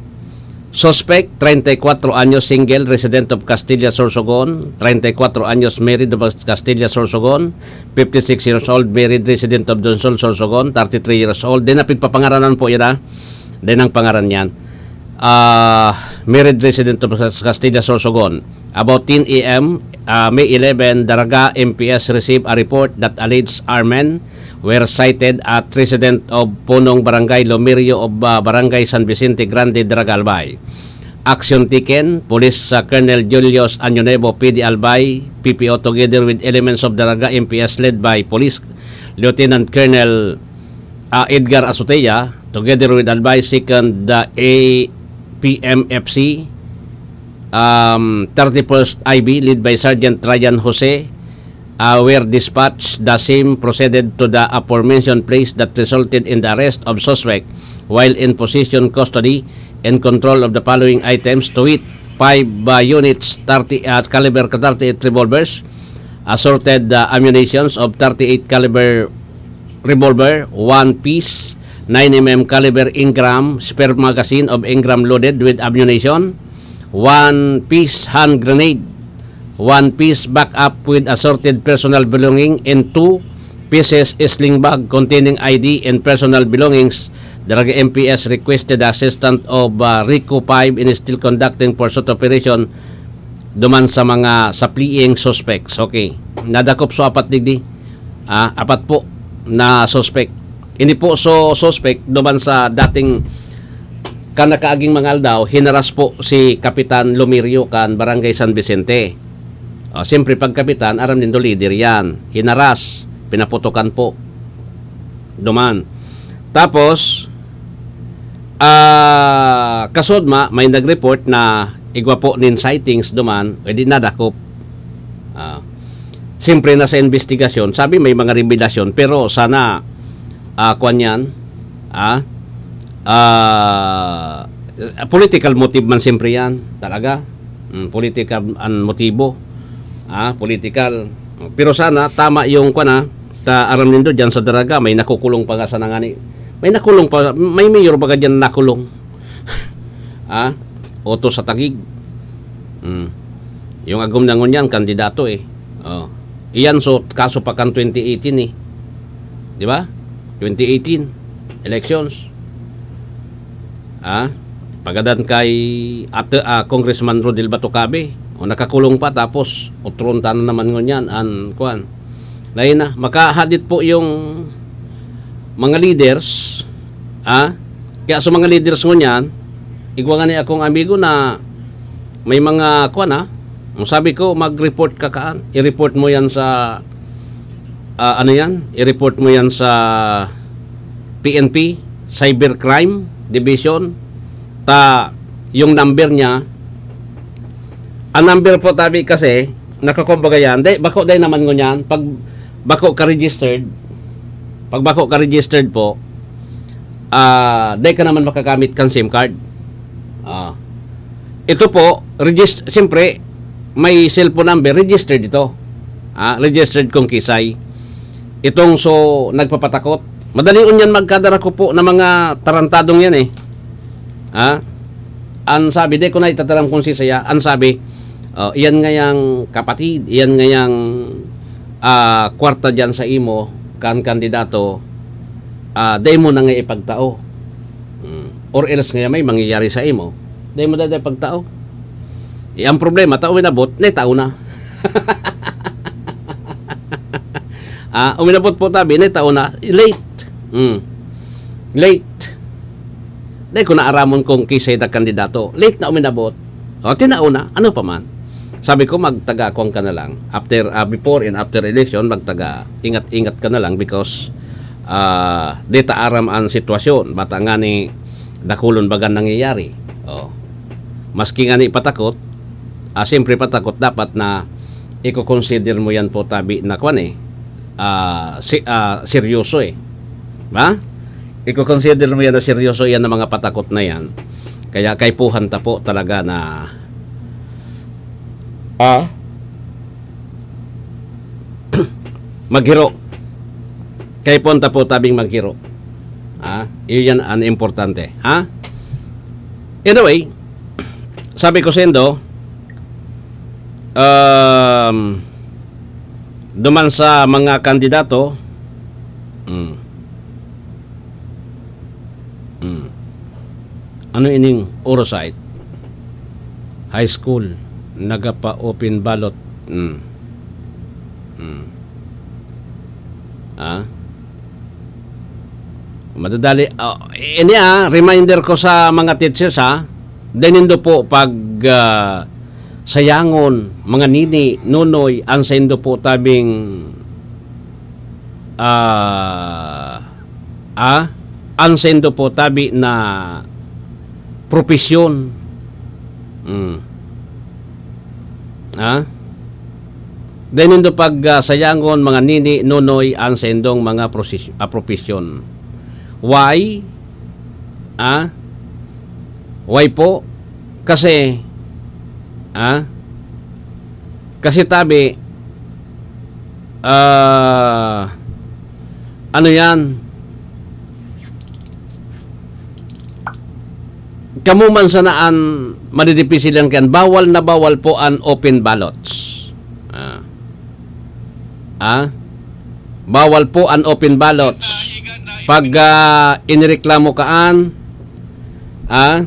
Suspect, treinta y cuatro anyos, single, resident of Castilla, Sorsogon. Treinta y cuatro anyos, married of Castilla, Sorsogon. Fifty-six years old, married, resident of Donsol, Sorsogon. Thirty-three years old. Di na pigpapangaranan po yan, ha? Di nang pangaran yan. Ah, married, resident of Castilla, Sorsogon. About ten A M, ah, May eleven, Daraga M P S received a report that alleged armed men were sighted at resident of Punong Barangay, Lomerio of, ah, Barangay San Vicente Grande, Daraga, Albay. Action taken, Police, ah, Colonel Julius Añonevo, P D Albay, P P O, together with elements of Daraga M P S led by Police Lieutenant Colonel, ah, Edgar Azotea, together with Albay Second, ah, A P M F C, um, thirty-first I B led by Sergeant Ryan Jose, uh, were dispatched. The same proceeded to the aforementioned place that resulted in the arrest of suspect while in possession, custody, and control of the following items, to wit, five, uh, units, thirty, uh, caliber thirty-eight revolvers, assorted, uh, ammunitions of thirty-eight caliber revolver, one piece, nine M M caliber Ingram, spare magazine of Ingram loaded with ammunition, one piece hand grenade, one piece backup with assorted personal belonging, and two pieces sling bag containing I D and personal belongings. Daraga M P S requested the assistance of, uh, Rico five in still conducting pursuit operation duman sa mga sa fleeing suspects. Okay. Nadakop so apat digdi. Ah, apat po na suspect. Ini po so suspect duman sa dating Kan nakaaging mga aldaw, hinaras po si Kapitan Lomerio kan Barangay San Vicente. O, siyempre, pag kapitan, aram nindo, lider yan. Hinaras, pinaputokan po. Duman. Tapos, ah, kasod ma, may nag-report na igwa po nin sightings duman, eh, di nadakop. Ah, siyempre, nasa investigasyon. Sabi, may mga revelasyon, pero sana, ah, kwan yan, ah, ah, political motive man siyempre yan, talaga. Mm, political ang motibo. Ah, political. Pero sana, tama yung, kwan, ah, ta, aram nindo, dyan sa Daraga, may nakukulong pa nga sana ngani. May nakulong pa, may mayor baga dyan nakulong. Ah, oto sa Taguig. Mm. Yung agom na ngunyan, kandidato eh. Oh. Iyan, so, kaso pa kan twenty eighteen eh. Di ba? Twenty eighteen elections. Ah, pagadan kay Ate, ah, Congressman Rodel Batocabe. O, nakakulong pa, tapos otron ta na naman ngunyan, an, kwan. Lain na, makahadit po yung mga leaders, ah, kaya sa mga leaders ngunyan, igwa nga ni akong amigo na may mga, kwan, ah, ang sabi ko, "Mag-report ka kaan, i-report mo yan sa, ah, ano yan, i-report mo yan sa P N P, Cybercrime Division." Ta, yung number niya, ang number po tabi kasi, nakakumbaga yan, dai, bako dai naman ngunyan, pag bako ka registered, pag bako ka registered po, ah, dai ka naman makagamit kan SIM card. Ah. Ito po, regist-, siyempre, may cellphone number, registered ito. Ah, registered kong kisay. Itong so, nagpapatakot. Madali unyan magkadara ko po ng mga tarantadong yan eh. Ha? Ang sabi, di ko na itataram kung si saya. Ang sabi, "Oh, iyan ngayang kapatid, iyan ngayang, ah, kwarta dyan sa imo, kan kandidato, ah, dai mo na nga ipagtao. Hmm. Or else ngaya may mangyayari sa imo, dai mo dai pagtao." Eh, ang problema, tao inabot, na tao na. Ah, uminabot po tabi, na tao na, late. Hmm. Late. Dai ko naaramon kung kisay na kandidato. Late na uminabot. O, tinao na. Ano pa man? Sabi ko, magtaga kwan ka na lang. After, ah, before and after election, magtaga ingat-ingat ka na lang because, ah, di ta aram ang sitwasyon. Bata nga ni dakulon baga nangyayari. O. Maski nga ni patakot, ah, siyempre patakot, dapat na iko-consider mo yan po tabi na kwan eh. Ah, si, ah, seryoso eh. Ba? Iko-consider mo yan na seryoso yan na mga patakot na yan. Kaya kaipuhan ta po talaga na, ah, maghiro. Kaipuhan ta po tabing maghiro. Ah, iyon yan ang importante. Ha? Anyway, sabi ko sendo, um, duman sa mga kandidato, mm, mm, ano ining Orsay? High school, nagapa-open ballot. Mm. Mm. Ah? Madadali, ah, ini, ah, reminder ko sa mga teachers, ha. Dai nindo po pag, ah, sayangon, mga nini, nonoy, ang saindo po tabing, ah, ah, ang saindo po tabi na propesyon. Mm. Ha? Dai nindo pag, ah, sayangon, mga nini, nonoy, ang saindong mga prosis-, ah, propesyon. Why? Ah? Why po? Kasi, ah? Kasi tabi, ah, ano yan? Kamo man sana an madidipisil yan kan bawal na bawal po an open ballots. Ah. Ah? Bawal po an open ballots. Pag, ah, inireklamo kaan, ah,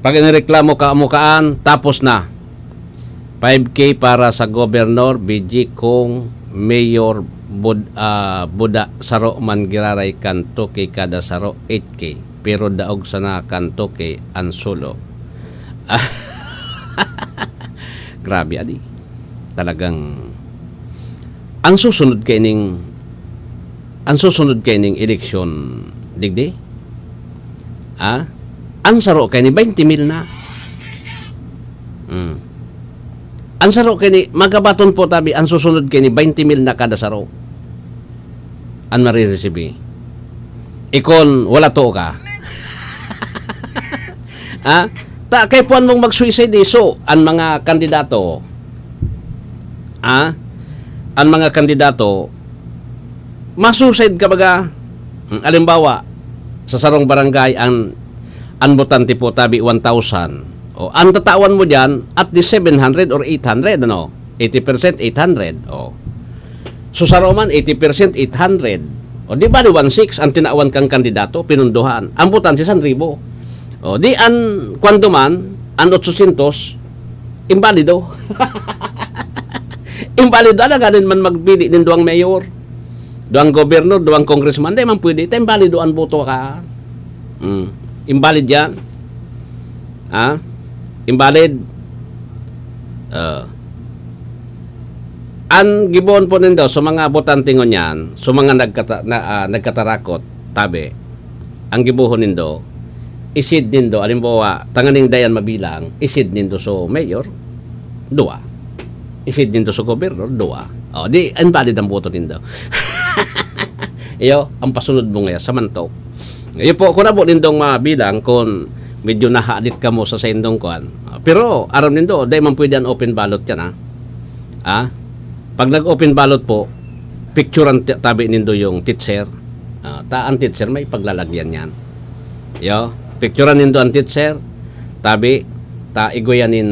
pag inireklamo ka mo kaan, tapos na. Five K para sa gobernador, B G kung mayor, bud-, ah, buda, saro man giraray kan two K kada saro, eight K. pero daog sana kan toke an solo. Grabe, adi. Talagang ang susunod kaining, ang susunod kaining eleksyon, digdi? Ah? Ang saro kaini, twenty mil na. Mm. Ang saro kaini, magabaton po tabi, ang susunod kaini, twenty mil na kada saro. Ang mariresibi. Ikon, wala to ka. Ah? Ta, kay puan mong mag-suicide, eh. So, ang mga kandidato, ah? Ang mga kandidato, ma-suicide ka baga. Hmm, alimbawa, sa sarong barangay, ang, ang botante po, tabi, one thousand. O, ang tatawan mo diyan, at the seven hundred or eight hundred, ano? Eighty percent, eight hundred. O. So, sa Roman, eighty percent, eight hundred. O, di ba, di one six ang tinawan kang kandidato, pinundohan. Ang botante, san ribo. O, di an, kwan duman, an otsosyentos, imbalido. Imbalido, alanganin man magpili nin duwang mayor, duwang gobernador, duwang congressman, di man pwede. Ito, imbalido an boto ka. Mm. Invalid yan. Ha? Invalid. Ah. An gibohon po nindo sa mga botante ngunyan, sa mga nagkata-, na, ah, nagkatarakot, tabi, ang gibohon nindo, isid nindo, halimbawa, tanganing dayan mabilang, isid nindo sa mayor, dua. Isid nindo sa gobernador, dua. O, di, invalid ang boto nindo. Iyo, ang pasunod mo ngayon, sa mantok. Iyo po, kung abo nindong mabilang, kung medyo nahadit kamo sa saindong kwan. Ah, pero, aram nindo, di man pwede ang open ballot yan, ha? Ah? Pag nag-open ballot po, picture ang ti-, tabi nindo yung teacher. Ah, ta ang teacher may paglalagyan yan. Yo, picturean nindo ang teacher, tabi, ta igwa yan nin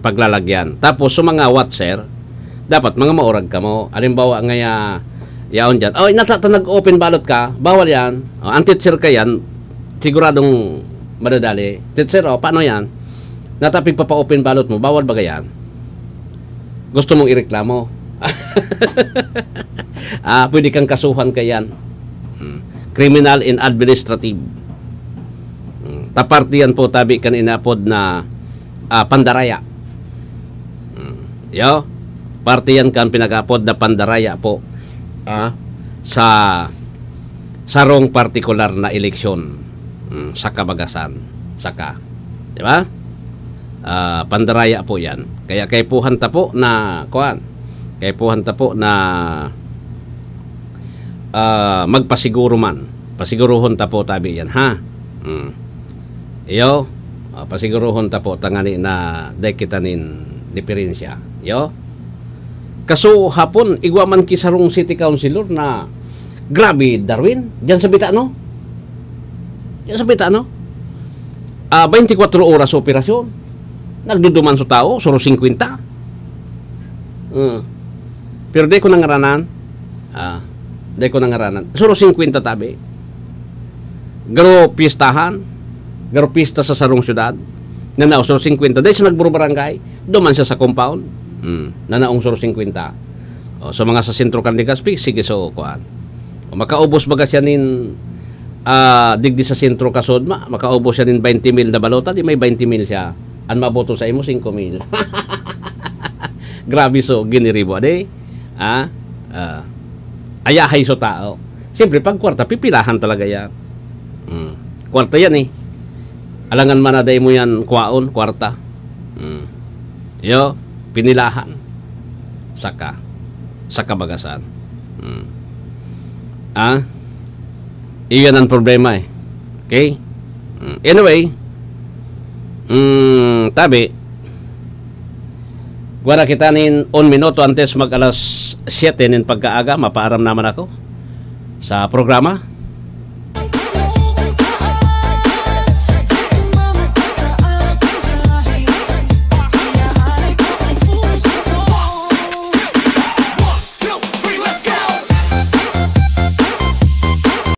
paglalagyan. Tapos, sa mga watcher, dapat mga maurag kamo. Halimbawa, ngaya, yaon dyan. "Oy, nata, ta nag-open ballot ka, bawal yan. O, ang teacher ka yan, siguradong madadali." "Teacher, o, paano yan? Nata, pigpapa-open ballot mo, bawal ba yan?" Gusto mong ireklamo? Ah, pwede kang kasuhan ka yan. Hmm. Criminal and administrative. Hmm. Ta parte yan po, tabi, kan inapod na, ah, pandaraya. Hmm. Yo? Parte yan kan pinag-apod na pandaraya po, ah, sa sarong partikular na eleksyon. Hmm, sa kabagasan. Saka. Di ba? Ah, pandaraya po yan. Kaya kaipuhan ta po na, kuwan, kaipuhan ta po na, ah, magpasiguro man. Pasiguruhon ta po, tabi, yan, ha? Hmm. Iyo, ah, pasiguruhon ta po, tangani na dai kita nin diferensya. Iyo? Kaso hapon, igwa man ki sarong city councilor na grabe, Darwin, diyan sa Bita, no? Diyan sa Bita, no? Ah, twenty-four oras operasyon. Nagduduman sa tao, suro singkwenta. Ah. Pero di ko nangaranan. Ah, di ko nangaranan. Suro singkwenta tabi. Garo pistahan. Garo pista sa sarong syudad. Nanaw, suro singkwenta. Dahil sa nagburo barangay, duman siya sa compound. Hmm, nanaong suro singkwenta. O, sa mga sa sentro kan Legazpi, sige, so, kuan. O, makaubos baga siya nin, ah, digdi sa sentro kasod, ma-, makaubos siya nin twenty mil na balota, di may twenty mil siya. An maboto sa imo, singko mil. Grabe, so, giniribo, ade. Ah, ah, ayahay so tao. Siyempre, pag kwarta, pipilahan talaga yan. Hmm. Kwarta yan, eh. Alangan man na dai mo yan kwaon, kwarta. Hmm. Yo, pinilahan. Saka. Sa kabagasan. Hmm. Ah? Iyan ang problema, eh. Okay? Hmm. Anyway, hmm, tabi, wala kita nin un minuto antes mag alas siyete nin pagkaaga, mapaaram naman ako sa programa.